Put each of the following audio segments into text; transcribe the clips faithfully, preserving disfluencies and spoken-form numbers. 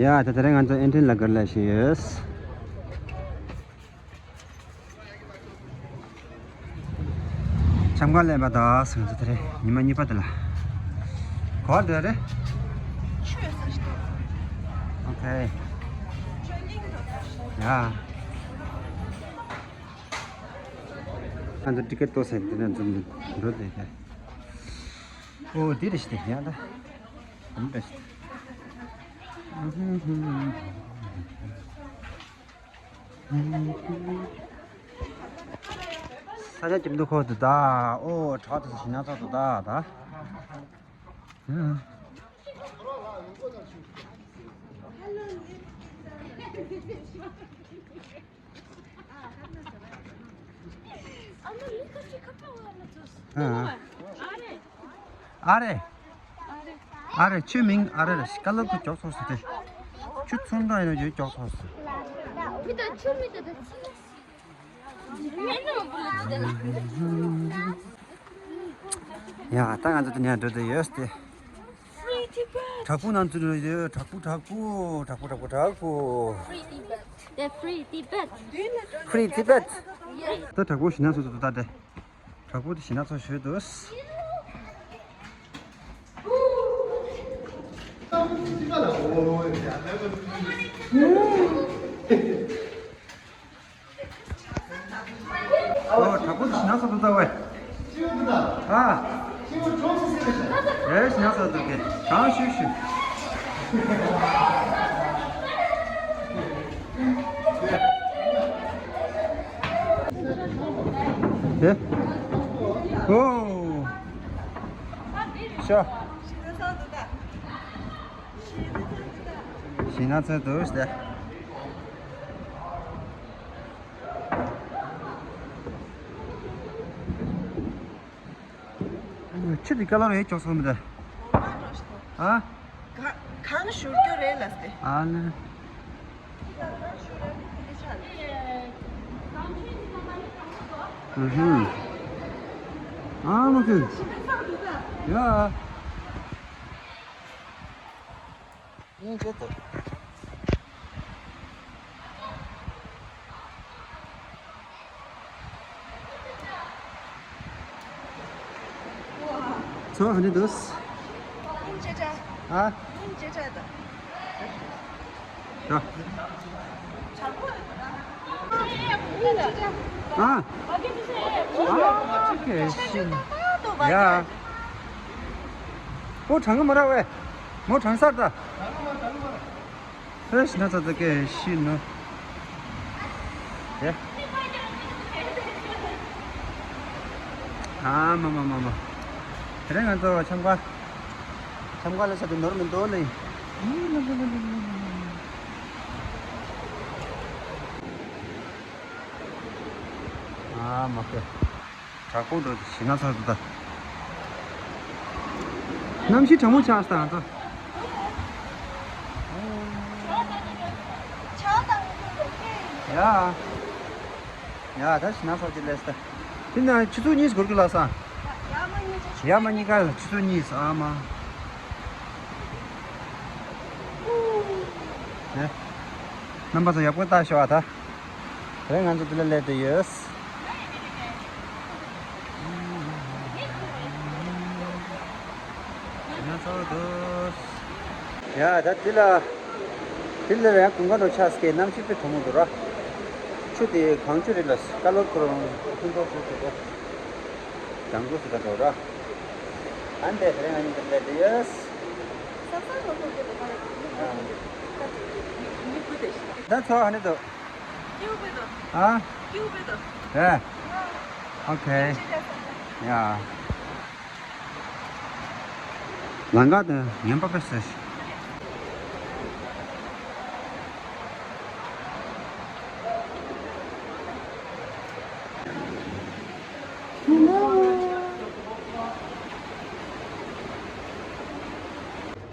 ཡ། ད་དེ་རིང་ང་ཚོ་ཨེན་ཊན་ལ་གར་ལ་ཞིག་ཡོད། འཆམ་ག་ལེན་པ་དང་ང་ཚོ་དེ་རིང་ཉི་མ་གཉིས་པ་དེ་ལ། ག་པར་སྡོད་རེད། ཆུ་ཡོད་ས་ཞིག་འདུག་ཨོ་ཁེ། ཡ། ང་ཚོ་ཊི་ཀེ་ཊི་ལྟོས་ཟེར་དེ་ནས་འཛོམས་འགྲོ་དེ་དེ། ཨོ་དེ་རེད་ཤི་དེ་ཡ་ད། འདི་རེད་ཤི། ས་ཆ་སྐྱིད་པོ་འདུག་ཁོ་དེ་ད། ཨོ་བྲག་དེ་ཞིག་ན་ཚ་དེ་ད་ད། ཨ་རེ། ཨ་རེ། ཁྱོད་མིང་ཨ་རེ་རེད། ཀ་ལོར་དུ་འཇོག་ཚར་སོང་དེ། ཁྱོད་ཚོང་འདྲ་ཡིན་ན་ཡོད་འཇོག་ཚར་སོང་། མི་དང་ཁྱོད་མི་དང་དང་། ཡ་ད་ང་ཚོ་དེ་ནས་འགྲོ་དུ་ཡོད་དེ། བྲག་ཕུག་ནང་ཚུད་འགྲོ་ཡོད། བྲག་ཕུག་བྲག་ཕུག་བྲག་ཕུག་བྲག་ཕུག་བྲག་ཕུག Free Tibet. Free Tibet. Free Tibet. Yes. ད་བྲག་ཕུག་ཞིག་ན་ཚུད་དུ་ད་དེ། བྲག་ཕུག་དེ་ཞིག་ན་ཚུད་ཞོད་དུ། ཨོ། དྲག་པོ་དེ་ཞིག་ན་སོ་དུ་ད་ཝེ། ཨ། ཨེ་ཞིག་ན་སོ་དུ་གེ། གང་ཤུ་ཤུ། ཨེ། ཨོ། ཤ། ཞིག་ན་སོ་དུ་ཤ། ཁྱི་དེ་ཀ་ལོར་ཡོད་ཅོག་སོང་མི་འདུག་ཨ། ག་གང་ཞུ་རྒྱུ་རེད་ལ་སྟེ། ཨ་ལེ། ཨ་ཧུམ། ཨ་མ་ཁུ། ཡ། སྙིང་རྗེ་འདུག་ཚོ་ཧ་ནི་འདུག་ཨ། ཡ། ཨ། ཨ། ཨོ་ཁེ། ཤི། ཡ། ཨོ་གྲང་གི་མ་ར་ཝེ། མོ་གྲང་སར་ད། ཧེ་ཤི་ན་ཚ་ཚ་ཀེ་ཤི་ནོ། ཨེ། ཨ་མ་མ་མ་མ། དེ་རིང་ང་ཚོ་འཆམ་ག། འཆམ་ག་ལ་ས་དེ་ནོར་མི་འདུག་ལེ། ཨ་མ་ཀེ། དྲག་པོ་འགྲོ་ཞིག་ན་ཚར་འདུག་ད། གནམ་གཤིས་གྲང་མོ་ཆགས་སྟངས་ཚོ། ཡ། ཡ་ད་ཞིག་ན་ཚར་གྱི་ལས་ད། དེ་ན་ཆུ་ཚོད་གཉིས་འགོར་གི་ལ་ས། ཡ་མ་གཉིས་ཀ་ཆུ་ཚོད་གཉིས་ཨ་མ། ཨེ། རྣམ་པ་ཚོ་ཡག་པོ་ལྟ་ཤོག་ཨ་ད། རེད། ང་ཚོ་འདི་ལ་སླེབས་བསྡད་ཡོད། ང་ཚོ་འདུག་ཡ་ད་འདི་ལ། འདི་ལ་ཡང་དགུན་ཁ་འགྲོ་ཆགས་སྐད་གནམ་གཤིས་དཔེ་གྲང་མོ་འདུག་ར། ཆུ་དེ་གངས་ཆུ་རེད་ལ་ཀ་ལོར་ཁོ་རང་ཕུན་ཚོགས་ཆུ་ཚོད་དགོས། ལྗང་གུ་སུ་ད་འགྲོ་ར། ཨན་དེ་དེ་རིང་ང་གཉིས་འདི་ལ་སླེབས་བསྡད་ཡོད། ད་ཚོ་ཧ་ནི་དོ། ཨ། ཨེ། ཨོ་ཁེ། ཡ། ལང་ཀ་དེ་ངན་པ་དཔེ་ཟེར།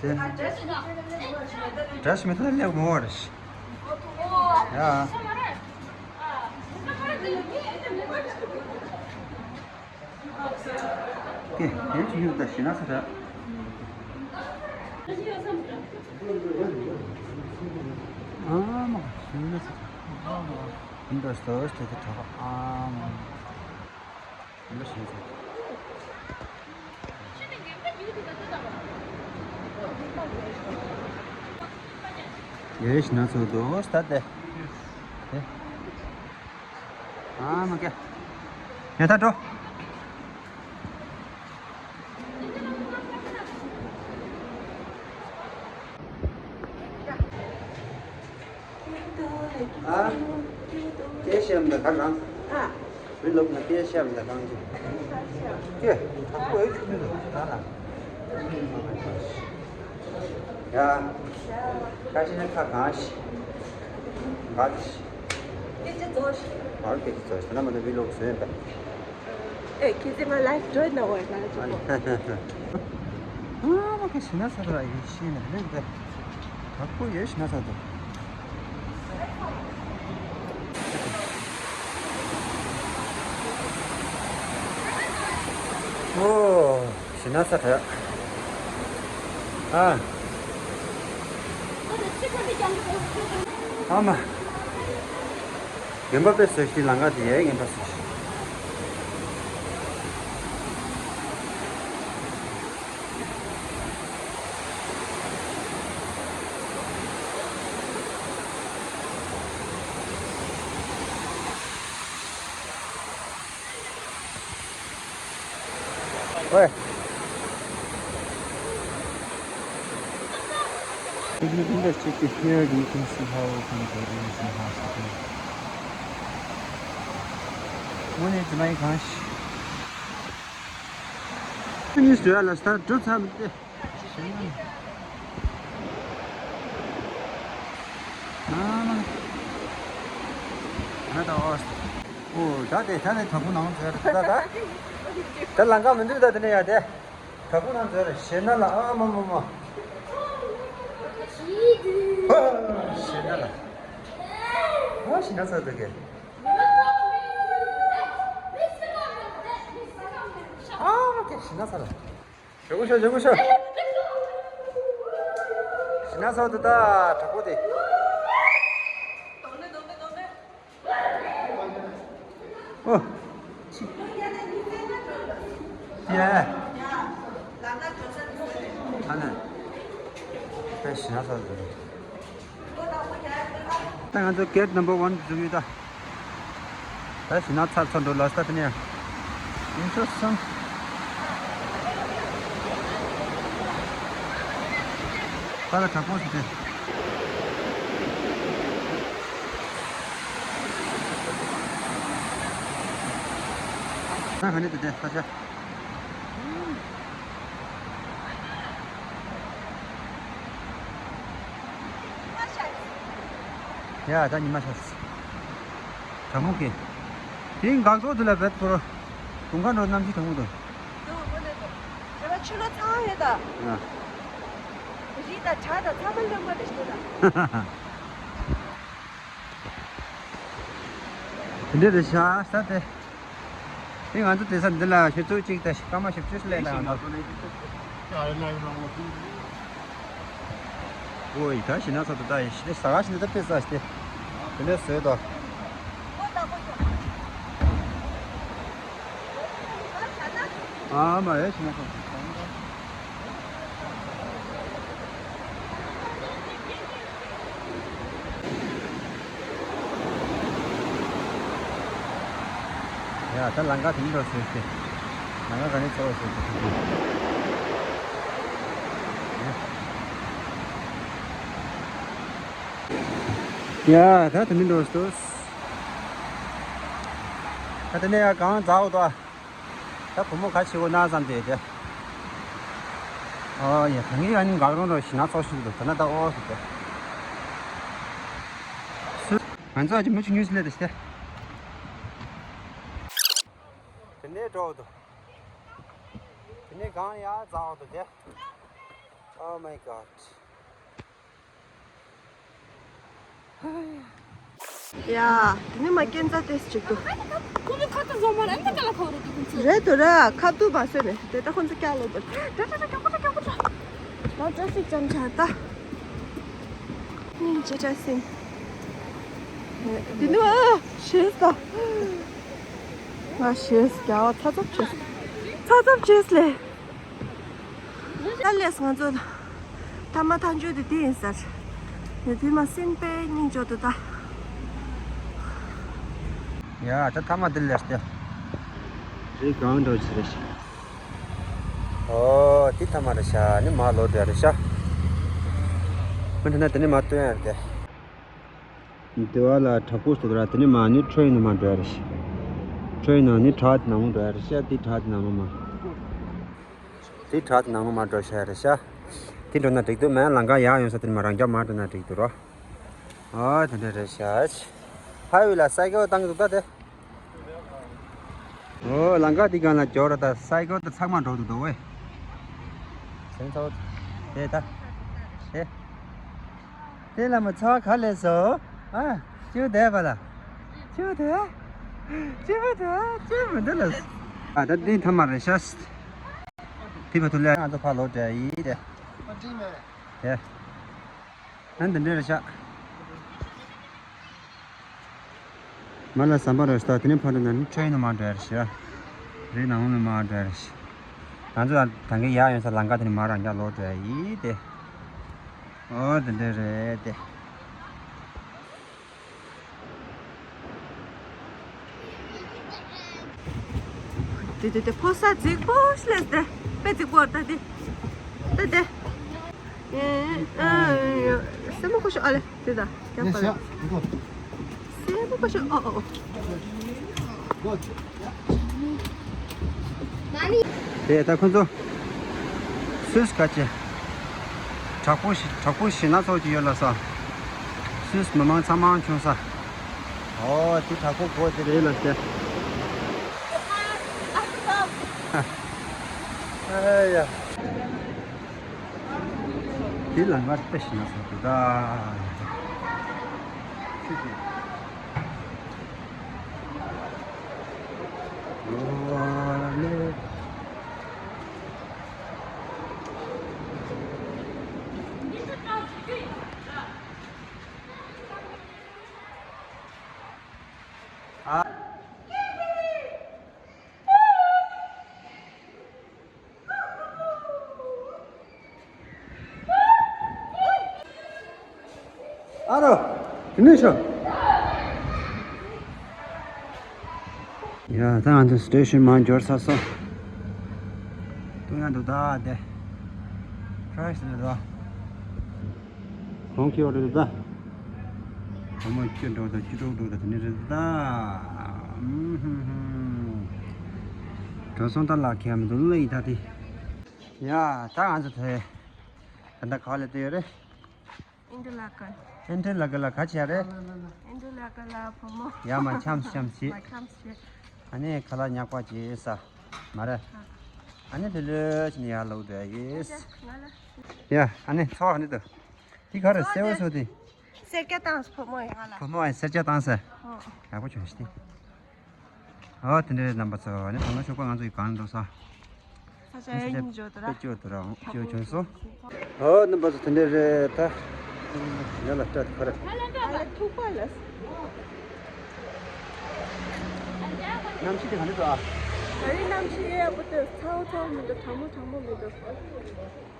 དེ། བཀྲ་ཤིས་མེ་ཏོག་སླེབས་མོ་རེད། ཡ། དེ་དེ་ཆུ་ཡུར་ད་ཞི་ན་ས་ར། ཨ་མ་ཤིན་ཏུ་ཨ་མ་ཤིན་ཏུ་ཨ་མ། ཡེ་ཤི་ན་ཚོ་དོ་སྟ་ཏེ། ཨ་མ་ཀེ། ཡ་ད་འགྲོ། ཨ། སྐད་བཤད་མི་འདུག་ག་རང་། ཨ། མི་ལོག་ན་སྐད་བཤད་མི་འདུག་གང་ཅི། ཀྱེ། ཐག་པོ་ཨེ་ཆུ་མི་འདུག་ད་ལ། ཡ། ཁ་ཤས་ནི་ཁ་གང་ཞིག་ག་ཅི་ཞིག་སྐད་ཆ་རྫོགས་ཤིག་བར་སྐད་ཆ་རྫོགས་ཤིག་ད་ན་མ་ནི་མི་ལོག་བཟོས་ཡིན་པ། ཨེ། ཁྱེད་ཚེ་མ་live་join་གནང་བ་ཡིན་ན་ཅིག་གོ། ཨ་མ་ཁ་ཤི་ན་ས་ར་ཡེ་ཤི་ན་ལེན་ཏེ། ད་ཁོ་ཡེ་ཤི་ན་ས་དོ། ཨོ། ཤི་ན་ས་ར། ཨ། ཨ་མ། ངན་པ་དཔེ་བཟོས་ཤིག་ལང་ཀ་དེ་ཡའི་ངན་པ་བཟོས་ཤིག་ཨོའི། If you can just check it here, you can see how open the rooms and how open. When it's my gosh. Finish the last time, don't have it. ཨ་ད་ཨོ། ཨོ་ད་དེ་ད་ནི་དྲ་འབུ་ནང་ཟེར་ད་ད། ད་ལང་ཀ་མི་འདུག་ད་དེ་ནས་ཡ་དེ། དྲ་འབུ་ནང་ཟེར་ཞེ་ན་ལ་ཨ་མ་མ་མ། ཞེ་ན་ལ། ཨ་ཞེ་ན་ཚ་དུ་གེ། ཨ་མ་ཀེ་ཞེ་ན་ཚ་ལ། ཞོག་ཤོག་ཞོག་ཤོག་ཞེ་ན་ཚ་དུ་ད་དྲ་འབུ་དེ། ཨོ། ཕྱི། ཡ། ཨ་ནི། དཔེ་ཞེ་ན་ཚ་དུ། ད་ང་ཚོ་gate number one འཛུལ་ཡོད་ད། ད་ཞེ་ན་ཚ་ཚ་འགྲོ་ལ་ས་ད་ནས། ཡིན་ཆོག་སོང་། ད་ལ་དྲག་པོ་ཞིག་དེ། ད་ག་ནས་དེ་དེ་ས་ཆ། ཡ་ད་ཉི་མ་ཤར། གྲང་མོ་གི། དེ་འགག་ཐོག་དེ་ལ་བེད་ཁོ་ར། དུང་ཁ་འགྲོ་གནམ་གཤིས་གྲང་མོ་འདུག་དེ་ལ་ཆུ་ལོ་ཚ་ཡོད་ད། ཡ། རི་དང་བྲག་དང་ཚང་མ་རློན་པ་རེད་ཤག་ད། དེ་འདྲ་རེད་ཤག་ས་དེ། དེ་ང་ཚོ་དེང་སང་འདི་ལ་ཞིབ་འཚོལ་གཅིག་དང་སྐར་མ་བཞི་བཅུ་ཞིག་ལས་དང་ང་ཚོ། ཨོ་ཡི་ད་ཞི་ན་ཚ་དུ་ད་ཡི་ཞི་ནི་ཟ་ག་ཞི་ནི་ད་དཔེ་ཟ་ཞི་དེ་འདྲ་བཟོས་དོ། ཨ་མ་ཡ་ཞི་ན་ཚ་དུ། ཡ་ད་ལང་ཀ་དེ་འདྲ་བཟོས་ཏེ། ལང་ཀ་ག་ནས་ཚོར་བ་བཟོས་ཏེ། ཡ་ད་དེ་འདྲ་བཟོས་ཏེ། ད་དེ་ནས་ཡ་གང་ཛའོ་ཏོ། ད་བུ་མོ་ག་ཆེ་བོ་ན་ཙམ་དེ་དེ། ཨོ་ཡ་ད་ངས་ཨ་ནི་འགག་རོང་རོ་ཞི་ན་ཚོགས་ཞུ་འདུག་ད་ན་ད་ཨོ་སུ་དེ། སུ། ང་ཚོ་ཨ་ཅི་མུ་ཅི་ཉུས་སི་ལེ་དེ་ཤི་དེ། དེ་ནས་འགྲོ་འདུག་དེ་ནས་གང་ཡ་ཛའོ་འདུག་དེ། Oh my god. ཡ། དེ་ནས་མ་སྐྱེན་རྩ་ཏེས་ཅིག་ཏུ། ཁོ་མོ་ཁ་ཏུ་བཟོ་མ་རེད། འདི་ག་ལ་ཁོ་རེད་འདུག་ཁོ་ཚོ། རེད་དོ་ར། ཁ་ཏུ་མ་བཟོས་ནས་དེ་ལྟ་ཁོ་ཚོ་སྐྱག་ལོ་དོ། ཏྲ་ཏྲ་ཏྲ་གྱོག་པོ་ཏྲ་གྱོག་པོ་ཏྲ། ད་ཊེ་ཕིག་ཅམ་ཆགས་ད། སྙིང་རྗེ་བཀྲ་ཤིས། དེ་ནི་ཨ་ཤེས་ད། ང་ཤེས་རྒྱ་བ་ཚ་ཚབ་བྱེད། ཚ་ཚབ་བྱེད་ལེ། ད་ལས་ང་ཚོ་ཐ་མ་ཐག་མཇུག་དེ་དེ་ཡིན་ཟེར། ཡ་དེ་མ་སེམས་པའི་སྙིང་རྗེ་དུ་ད། ཡ་ད་ཐ་མ་དེ་ལས་ཏེ། རི་གང་འགྲོ་ཆི་རེད་ཤག་ཨོ་དེ་ཐ་མ་རེད་ཤག་ནི་མ་ལོ་འདྲ་རེད་ཤག་མི་འདྲ་ན་དེ་ནི་མ་སྟོན་ཡ་རེད་དེ། དེ་བ་ལ་བྲག་ཕུག་སུ་འགྲོ་དེ་ནི་མ་ནི་ཁྲོད་ནང་མ་འགྲོ་ཡ་རེད་ཤག་ཁྲོད་ནང་ནི་བྲག་དེ་ནང་མ་འགྲོ་ཡ་རེད་ཤག་དེ་བྲག་དེ་ནང་མ་མ། དེ་བྲག་དེ་ནང་མ་མ་འགྲོ་ཤག་རེད་ཤག་དེ་འགྲོ་ན་འགྲིག་འདུག་མེད་ན་ལམ་ཁ་ཡག་ཡོང་ས་དེ་ནི་མ་རང་རྒྱབ་མ་འགྲོ་ན་འགྲིག་འདུག་རོ། ཨོ་དེ་འདྲ་རེད་ཤག་ཧའི་ཝེ་ལ་སའི་ཀལ་བཏང་གི་འདུག་ད་དེ། ཨོ་ལམ་ཁ་འདི་སྒང་ལ་འབྱོར་ར་ད་སའི་ཀལ་ད་ཚང་མ་འགྲོ་འདུག་འདུག་ཝེ། སེང་ཚ་བོ། དེ་ད། དེ། དེ་ལ་མ་ཚ་བ་ག་ལས་སོ། ཨ། ཅིའུ་དེ་བ་ལ། ཅིའུ་དེ། ཅི་བ་དེ་ཅི་མི་འདུག་ལ། ཨ་ད་འདི་ཐ་མ་རེད་ཤག་དེ་བ་ཐུ་ལ་ང་ཚོ་ཕ་ལོ་དེ་ཡི་དེ། དེ། ཨ་འདི་འདྲ་རེད་ཤག་མ་ལ་ཟམ་པ་རེད་ཤག་དེ་ནས་ཕར་འགྲོ་ན་ནི་ཁྲོད་ནས་མར་འགྲོ་ཡ་རེད་ཤག་རི་ནང་ལོགས་ནས་མར་འགྲོ་ཡ་རེད་ཤག་ང་ཚོ་ད་གིན་ཡར་ཡོང་ས་ལམ་ཁ་དེ་ནས་མར་རང་རྒྱག་ལོག་འགྲོ་ཡ་ཡིན་ཏེ། ཨོ་དེ་འདྲ་རེད་དེ། དེ་དེ་དེ་ཕོ་ས་རྫིག་པོ་ཞིག་ལས་དེ། དཔེ་རྫིག་པོ་ད་དེ། ད་དེ། ཨེ་ཨ་སེམས་པ་ཁོ་ཤོ་ཨ་ལེ་དེ་ད་རྒྱབ་པ་ལ། སེམས་པ་ཁོ་ཤོ་ཨོ་ཨོ་ཨོ། དེ་ད་ཁོ་ཚོ་སུས་ག་ཅེ། དྲག་པོ་ཞིག་དྲག་པོ་ཞིག་སྣ་ཚོགས་ཀྱི་ཡོད་ལ་ས། སུས་མི་མང་ཚང་མ་བྱུང་ས། ཨོ་དེ་དྲག་པོ་གོ་དེ་རེད་ལ་ཤེ། ཨ་ཡ། དེ་ལ་ང་ལྟ་ཞིག་ན་ས་དེ་ད། ཨོ་ལེ། ཨ་རོ། དེ་ནས་ཤོག་ཡ་ད་ང་ཚོ་སི་ཊེ་ཤན་མར་འབྱོར་ཚར་སོང་། ཏུ་ཡང་འདུག་ད་དེ། ཁྲ་ཤི་འདུག་ད། གོང་ཁེ་བ་རེད་ད། གོང་མ་ཁྱོད་འགྲོ་ད་ཁྱོད་འགྲོ་འགྲོ་ད་དེ་ནས་རེད་ད། ཨུམ་ཧུམ་ཧུམ། འགྲོ་སོང་ད་ལག་ཁྱེར་མི་འདུག་ལ་ཡི་ད་དེ། ཡ་ད་ང་ཚོ་དེ། ད་ད་ག་ལ་དེ་ཡོད་རེད། ཨིན་ཏྲ་ལ་ཀ། ཨིན་ཏྲ་ལ་ཀ་ལ་ག་བྱས་རེད། ཨིན་ཏྲ་ལ་ཀ་ལ་བུ་མོ། ཡ་མ་འཆམ་འཆམ་བྱེད། མ་འཆམ་བྱེད། ཨ་ནི་ཁ་ལག་ཉག་པ་བྱེད་ས། མ་རེད། ཨ་ནི་དེ་ལོས་ནི་ཡར་ལོག་འགྲོ་ཡིས། ང་ལ། ཡ་ཨ་ནི་ཚོགས་ཨ་ནི་དུ། འདི་ག་རེ་སེ་བ་སོ་དེ། སེར་སྐྱ་བཏང་སོ་བུ་མོ་ཡ་ང་ལ། བུ་མོ་ཡ་སེར་སྐྱ་བཏང་ས། ཨོ། ཡག་པོ་བྱུང་ཤི་དེ། ཨོ་དེ་འདྲའི་རྣམ་པ་ཚོ་ཨ་ནི་ད་ལོ་ཆོག་པ་ང་ཚོ་ཡི་གང་འགྲོ་ས། ས་ཆ་ཡ་ཡིན་འཇོག་ཏུ་ར། དཔེ་སྐྱོ་དུ་ར་སྐྱོ་བྱུང་སོང་། ཨོ་རྣམ་པ་ཚོ་དེ་འདྲ་རེད་ད། ཡ་ལ་སྐྲ་དེ་ཁ་ར། ཨ་ལ་ཐུག་པ་ལ། གནམ་གཤིས་དེ་ག་འདྲ་འདུག་ཨ། ད་རེས་གནམ་གཤིས་ཡག་པོ་འདུག་ཚ་བོ་ཚ་བོ་མི་འདུག་གྲང་མོ་གྲང་མོ་མི་འདུག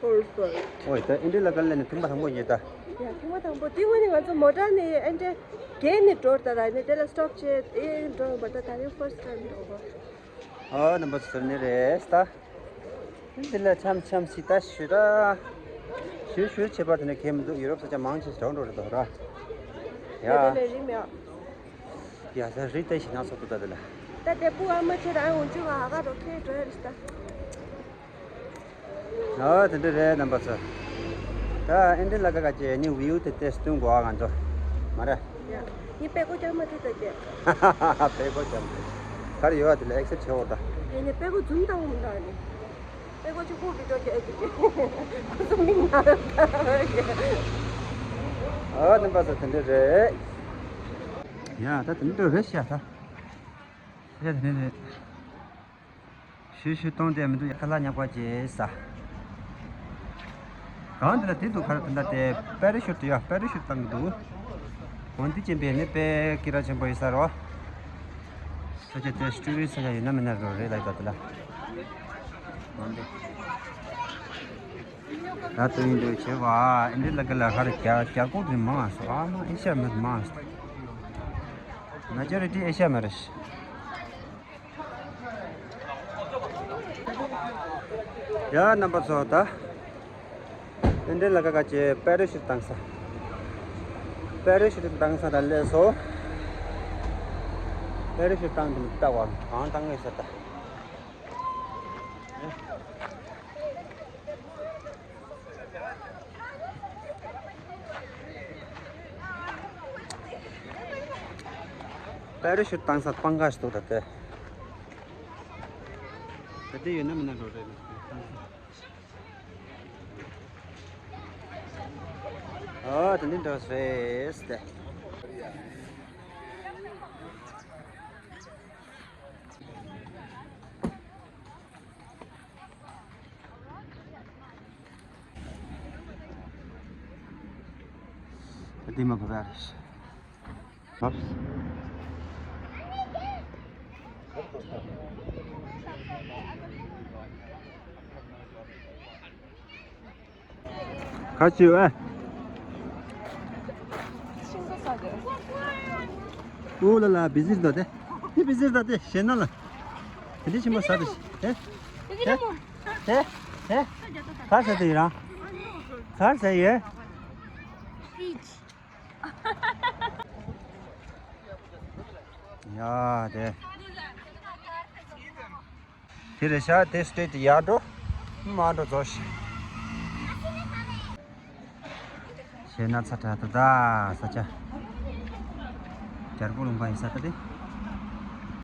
Perfect. ཨོ་ད་ཨིན་ཏྲ་ལ་ཀ་ལ་ནི་ཐེངས་མ་དང་པོ་ཡིན་ད། ཡ་ཐེངས་མ་དང་པོ་དེ་སྔོན་ནས་ང་ཚོ་མོ་ཊ་ནས་ཨིན་ཏྲ་བརྒལ་ནས་འགྲོ་ད་ར་ནས་དེ་ལ་སི་ཊོབ་བྱས་དེ་འགྲོ་བ་ད་ད་རེས་first time འགྲོ་བ། ཨོ་རྣམ་པ་ཚོ་ཟེར་ནི་རེད་ད། འདི་ལ་འཆམ་འཆམ་སི་ད་ཞུ་ར། ཞུ་ཞུ་བྱེད་པ་དེ་ནས་གལ་མི་འདུག་ཡུ་རོབ་ས་ཆ་མང་ཆེ་གྲོགས་འགྲོ་རེད་དོ་ར། ཡ། དེ་ལ་རི་མེད། ཡ་ས་རི་ལྟ་ཞིག་ན་སོགས་དུ་ད་དེ་ལ། ད་དེ་པུ་ཨ་མ་ཆེ་ར་འོང་ཆུ་བ་ཧ་ག་རོ་ཁེ་འགྲོ་ཡ་རེད་ད། ཨོ་དེ་འདྲ་རེད་རྣམ་པ་ཚོ། ད་ཨིན་ཏྲ་ལ་ཀ་ག་ཅེ་ནི་བིའུ་དེ་ཏེ་སྟོན་གོ་ཨ་ང་ཚོ། མ་རེད། ཡ། ངས་པད་ཀོ་ཅང་མ་ཐུག་ད་ཀྱེ། པད་ཀོ་ཅང་མ། ག་རེ་ཡོད་ཨ་དེ་ལ་ཨེག་སེབ་བྱེད་འོ་ད། ཡ་ནི་པད་ཀོ་འཛུམ་བཏང་འོ་མི་འདུག་ཨ་ནི། པད་ཀོ་ཅིག་ཁུག་གི་འགྲོ་ཀྱེ་ཨེ་ཀྱེ་ཀྱེ། ཁོ་ཚོ་མིག་ན་ར་ད་ཀྱེ། ཨོ་རྣམ་པ་ཚོ་དེ་འདྲ་རེད། ཡ་ད་དེ་འདྲ་རེད་ཤག་ད། ཡ་དེ་འདྲ་རེད། ཞུ་ཞུ་གཏོང་དེ་མི་འདུག་ཡ་ཁ་ལག་ཉག་པ་བྱེད་ས། གང་དེ་ལ་དེ་འདུག་ག་རེ་དེ་འདྲ་དེ་པེ་ར་ཤུཊ་ཡ་པེ་ར་ཤུཊ་བཏང་གི་འདུག་འོན་ཏེ་ཅན་པས་ནི་དཔེ་སྐད་གྲགས་ཆེན་པོ་ཡིན་ས་རོ། ས་ཆ་དེ་ཊུ་རི་སི་ཊི་ས་ཆ་ཡིན་ན་མིན་ན་རོ་རེད་ལ་ད་དེ་ལ། འོན་ཏེ། ད་དུ་ཡིན་འདུག་བྱེད་བ་ཨིན་ཌི་ལ་ཀ་ལ་ཧར་རྒྱ་རྒྱ་སྐོར་དེ་མང་སོ་ཨ་མ་ཨེ་ཤ་མི་མང་སོ། མེ་ཇོ་རི་ཊི་ཨེ་ཤ་མི་རེད། ཡ་རྣམ་པ་ཚོ་ད། ཨིན་ཌི་ལ་ཀ་ག་ཅེ་པེ་ར་ཤུཊ་བཏང་ས། པེ་ར་ཤུཊ་བཏང་ས་ད་སླེབས་སོ། པེ་ར་ཤུཊ་བཏང་དུ་ལྟ་བ་གང་བཏང་ངེས་ས་ད། པེ་ར་ཤུཊ་བཏང་ས་སྤང་ཁ་ཞིག་འདུག་ད་དེ། ད་དེ་ཡོད་ན་མིན་ན་འགྲོ་རེད། ཨོ་དེ་འདི་འགྲོ་རེད་དེ། ད་དེ་མ་གོ་བ་རེད། ཁ་ཆུ་ཨེ། ཤིང་ཏོག་ཟ་དེ། ཨོ་ལ་ལ་བི་ཟིར་ད་དེ། དེ་བི་ཟིར་ད་དེ་ཞེ་ན་ལ། དེ་འདྲ་ཆེན་པོ་ཟ་དེ་ཤི། ཨེ། ཨེ། ཨེ། ཨེ། ག་ཟ་དེ་ཡིན་རང་། ག་ཟ་ཡིན། ཡ་དེ། དེ་རེད་ཤག་དེ་སི་ཊེ་ཊི་ཡར་འགྲོ། མར་འགྲོ་རྫོགས་ཤིག་ཞེ་ན་ཚ་དྲག་ཏུ་ད་ས་ཆ། རྒྱལ་པོ་ལུང་པ་ཡིན་ས་ད་དེ།